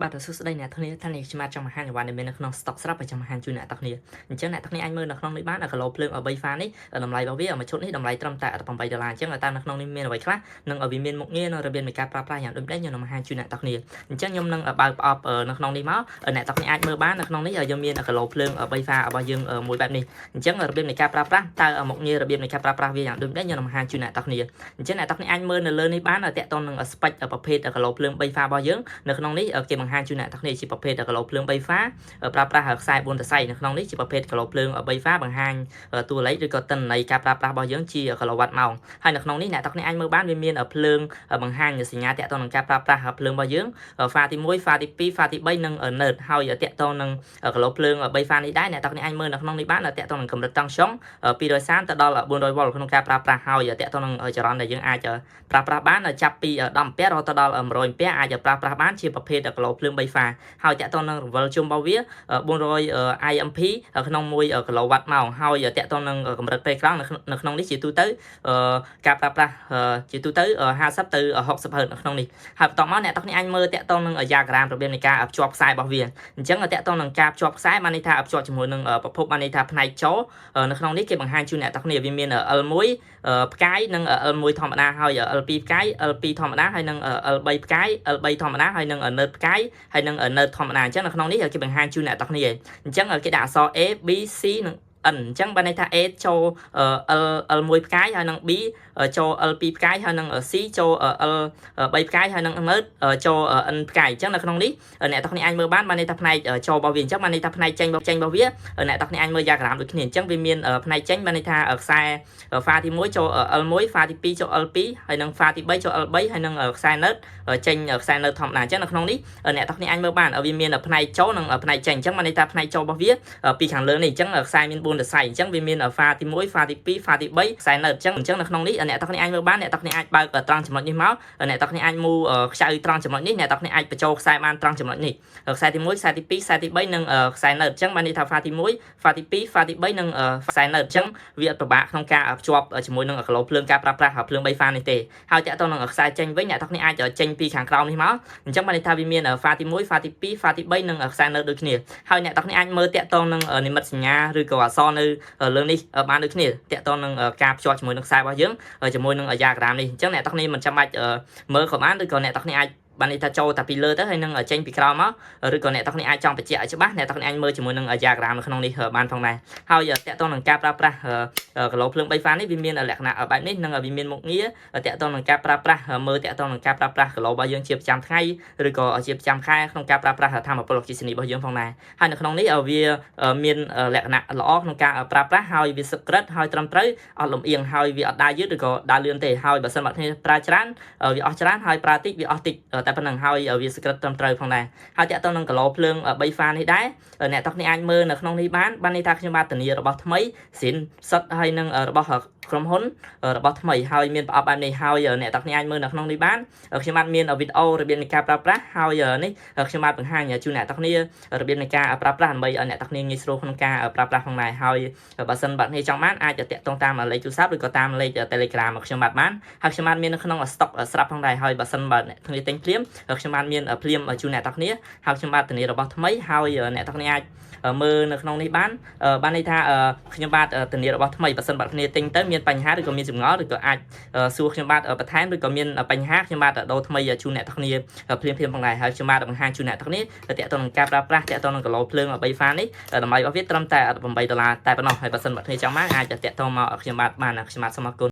បាទសួស្តីអ្នកទាំងគ្នាថានេះខ្ញុំបាទចង់បង្ហាញអីវ៉ាន់ដែលមាននៅក្នុង stock ស្រាប់ហើយចង់បង្ហាញជូនអ្នកទាំងគ្នាអញ្ចឹងអ្នកទាំងគ្នាអាចមើលនៅក្នុងនេះបានគីឡូភ្លើង3ហ្វានេះតម្លៃរបស់វាមួយឈុតនេះតម្លៃត្រឹមតែ18ដុល្លារអញ្ចឹងតាមនៅក្នុងនេះមានអ្វីខ្លះនិងវាមានមុខងារនិងរបៀបនៃការប្រើប្រាស់យ៉ាងដូចម្ដេចខ្ញុំនឹងបង្ហាញជូនអ្នកទាំងគ្នាអញ្ចឹងខ្ញុំនឹងបើកប្រអប់នៅក្នុងនេះមកអ្នកទាំងគ្នាអាចមើលបាននៅក្នុងនេះយើងមានគីឡូភ្លើង3ហ្វារបស់យើងមួយបែបនេះអញ្ចឹងរបៀបនៃការប្រើប្រាស់តើមុខងាររបៀបនៃការប្រើប្រាស់វាយ៉ាងដូចម្ដេចខ្ញុំនឹងបង្ហាញជូនអ្នកទាំងគ្នាអញ្ចឹងអ្នកទាំងគ្នាអាចមើលនៅលើនេះបានតាក់ទងនឹង spec ប្រភេទគីឡូភ្លើង3ហ្វារបស់យើងនៅក្នុងនេះគេបង្ហាញជូនអ្នកទាំងគ្នាជាប្រភេទគីឡូភ្លើង3ហ្វាប្រើប្រាស់ខ្សែ4សរសៃនៅក្នុងនេះជាប្រភេទគីឡូភ្លើង3ហ្វាបង្ហាញតួលេខឬក៏ទិន្នន័យការប្រើប្រាស់របស់យើងជាគីឡូវ៉ាត់ម៉ោងហើយនៅក្នុងនេះអ្នកទាំងគ្នាអាចមើលបានវាមានភ្លើងបង្ហាញសញ្ញាតាក់ទងនឹងការប្រើប្រាស់ភ្លើងរបស់យើងហ្វាទី1ហ្វាទី2ហ្វាទី3និង neutre ហើយតាក់ទងនឹងគីឡូភ្លើង3ហ្វានេះដែរអ្នកទាំងគ្នាអាចមើលនៅក្នុងនេះបានតាក់ទងនឹងកម្រិតតង់ស្យុង230ទៅដល់400វ៉ុលក្នុងការប្រើប្រាស់ហើយតាក់ទងនឹងចរន្តដែលយើងអាចប្រើប្រាស់បានចាប់ពី10អាំពែរហូតដល់100អាំពែអាចប្រើប្រាស់បានជាប្រភេទគីឡូភ្លើង3ហ្វាហើយតាក់ទងនឹងរង្វិលជុំរបស់វា400 IMP ក្នុង1គីឡូវ៉ាត់ម៉ោងហើយតាក់ទងនឹងកម្រិតប្រេក្រង់នៅក្នុងនេះជាទូទៅការប្រើប្រាស់ជាទូទៅ50ទៅ60ហឺតនៅក្នុងនេះហើយបន្ទាប់មកអ្នកទាំងនេះអាចមើលតាក់ទងនឹង diagram របៀបនៃការភ្ជាប់ខ្សែរបស់វាអញ្ចឹងតាក់ទងនឹងការភ្ជាប់ខ្សែបានន័យថាភ្ជាប់ជាមួយនឹងប្រភពបានន័យថាផ្នែកចូលនៅក្នុងនេះគេបង្ហាញជូនអ្នកទាំងគ្នាវាមាន L1 ផ្កាយនិង L1 ធម្មតាហើយ L2 ផ្កាយ L2 ធម្មតាហើយនិង L3 ផ្កាយ L3 ធម្មតាហើយនិង neutre ផ្កាយហើយនិង neutre ធម្មតាអញ្ចឹងនៅក្នុងនេះគេបង្ហាញជូនអ្នកទាំងគ្នាអញ្ចឹងគេដាក់អក្សរ A B C និង N អញ្ចឹងបានន័យថា A ចូល L L1 ផ្កាយហើយនិង B ចូល L2 ផ្កាយហើយនិង C ចូល L3 ផ្កាយហើយនិង neutre ចូល N ផ្កាយអញ្ចឹងនៅក្នុងនេះអ្នកទាំងគ្នាអាចមើលបានបានន័យថាផ្នែកចូលរបស់វាអញ្ចឹងបានន័យថាផ្នែកចេញចេញរបស់វាអ្នកទាំងគ្នាអាចមើល diagram ដូចគ្នាអញ្ចឹងវាមានផ្នែកចេញបានន័យថាខ្សែហ្វាទី1ចូល L1 ហ្វាទី2ចូល L2 ហើយនិងហ្វាទី3ចូល L3 ហើយនិងខ្សែ neutre ចេញខ្សែ neutre ធម្មតាអញ្ចឹងនៅក្នុងនេះអ្នកទាំងគ្នាអាចមើលបានវាមានផ្នែកចូលនិងផ្នែកចេញអញ្ចឹងបានន័យថាផ្នែកចូលរបស់វាពីខាងលើនេះអញ្ចឹងខ្សែមាន4សរសៃអញ្ចឹងវាមានហ្វាទី1ហ្វាទី2ហ្វាទី3ខ្សែ neutre អញ្ចឹងនៅក្នុងនេះអ្នកទាំងគ្នាអាចមើលបានអ្នកទាំងគ្នាអាចបើកត្រង់ចំណុចនេះមកអ្នកទាំងគ្នាអាចមូខ្ចៅត្រង់ចំណុចនេះអ្នកទាំងគ្នាអាចបញ្ចូលខ្សែបានត្រង់ចំណុចនេះខ្សែទី1ខ្សែទី2ខ្សែទី3និងខ្សែ neutre អញ្ចឹងបានន័យថាហ្វាទី1ហ្វាទី2ហ្វាទី3និងខ្សែ neutre អញ្ចឹងវាអត់ពិបាកក្នុងការភ្ជាប់ជាមួយនឹងគីឡូភ្លើងការប្រើប្រាស់ភ្លើង3ហ្វានេះទេហើយតាក់ទងនឹងខ្សែចេញវិញអ្នកទាំងគ្នាអាចចេញពីខាងក្រោមនេះមកអញ្ចឹងបានន័យថាវាមានហ្វាទី1ហ្វាទី2ហ្វាទី3និងខ្សែ neutre ដូចគ្នាហើយអ្នកទាំងគ្នាអាចមើលតាក់ទងនឹងនិមិត្តសញ្ញាឬក៏អក្សរនៅលើនេះបានដូចគ្នាតាក់ទងនឹងការភ្ជាប់ជាមួយនឹងខ្សែរបស់យើងជាមួយនឹង diagram នេះអញ្ចឹងអ្នកទាំងគ្នាមិនចាំបាច់មើលក៏បានឬក៏អ្នកទាំងគ្នាអាចបានន័យថាចូលតែពីលើទៅហើយនឹងចេញពីក្រោមមកឬក៏អ្នកទាំងគ្នាអាចចង់បញ្ជាក់ឲ្យច្បាស់អ្នកទាំងគ្នាអាចមើលជាមួយនឹង diagram នៅក្នុងនេះបានផងដែរហើយតាក់ទងនឹងការប្រើប្រាស់គីឡូភ្លើង3ហ្វានេះវាមានលក្ខណៈបែបនេះនិងវាមានមុខងារតាក់ទងនឹងការប្រើប្រាស់មើលតាក់ទងនឹងការប្រើប្រាស់គីឡូរបស់យើងជាប្រចាំថ្ងៃឬក៏ជាប្រចាំខែក្នុងការប្រើប្រាស់ថាមពលអគ្គិសនីរបស់យើងផងដែរហើយនៅក្នុងនេះវាមានលក្ខណៈល្អក្នុងការប្រើប្រាស់ហើយវាសុក្រិតហើយត្រឹមត្រូវអត់លំអៀងហើយវាអត់ដើរយឺតឬក៏ដើរលឿនទេហើយបើសិនបើគ្នាប្រើច្រើនវាអស់ច្រើនហើយប្រើតិចវាអស់តិចតែប៉ុណ្្នឹងហើយវាសុក្រិតត្រឹមត្រូវផងដែរហើយតាក់ទងនឹងគីឡូភ្លើង3ហ្វានេះដែរអ្នកទាំងគ្នាអាចមើលនៅក្នុងនេះបានបានន័យថាខ្ញុំបាទធានារបស់ថ្មីស៊ីនសុតហើយនឹងរបស់ក្រុមហ៊ុនរបស់ថ្មីហើយមានប្រអប់បែបនេះហើយអ្នកទាំងគ្នាអាចមើលនៅក្នុងនេះបានខ្ញុំបាទមានវីដេអូរបៀបនៃការប្រើប្រាស់ហើយនេះខ្ញុំបាទបង្ហាញជូនអ្នកទាំងគ្នារបៀបនៃការប្រើប្រាស់ដើម្បីឲ្យអ្នកទាំងគ្នាងាយស្រួលក្នុងការប្រើប្រាស់ផងដែរហើយបើសិនបាទនេះចង់បានអាចតាក់ទងតាមលេខទូរស័ព្ទឬក៏តាមលេខ Telegram ខ្ញុំបាទបានហើយខ្ញុំបាទមាននៅក្នុង stock ស្រាប់ផងដែរហើយបើសិនបើអ្នកគ្នាទិញភ្លាមខ្ញុំបាទមានភ្លាមជូនអ្នកទាំងគ្នាហើយខ្ញុំបាទធានារបស់ថ្មីហើយអ្នកទាំងគ្នាអាចមើលនៅក្នុងនេះបានបានន័យថាខ្ញុំបាទធានារបស់ថ្មីបើសិនបើគ្នាទិញទៅមានបញ្ហាឬក៏មានចម្ងល់ឬក៏អាចសួរខ្ញុំបាទបន្ថែមឬក៏មានបញ្ហាខ្ញុំបាទដូរថ្មីជូនអ្នកទាំងគ្នាភ្លាមភ្លាមផងដែរហើយខ្ញុំបាទបង្ហាញជូនអ្នកទាំងគ្នាតាក់ទងនឹងការប្រើប្រាស់តាក់ទងនឹងគីឡូភ្លើង3ហ្វានេះតម្លៃរបស់វាត្រឹមតែ8ដុល្លារតែប៉ុណ្ណោះហើយបើសិនបើគ្នាចង់មកអាចតាក់ទងមកខ្ញុំបាទបានខ្ញុំបាទសូមអរគុណ។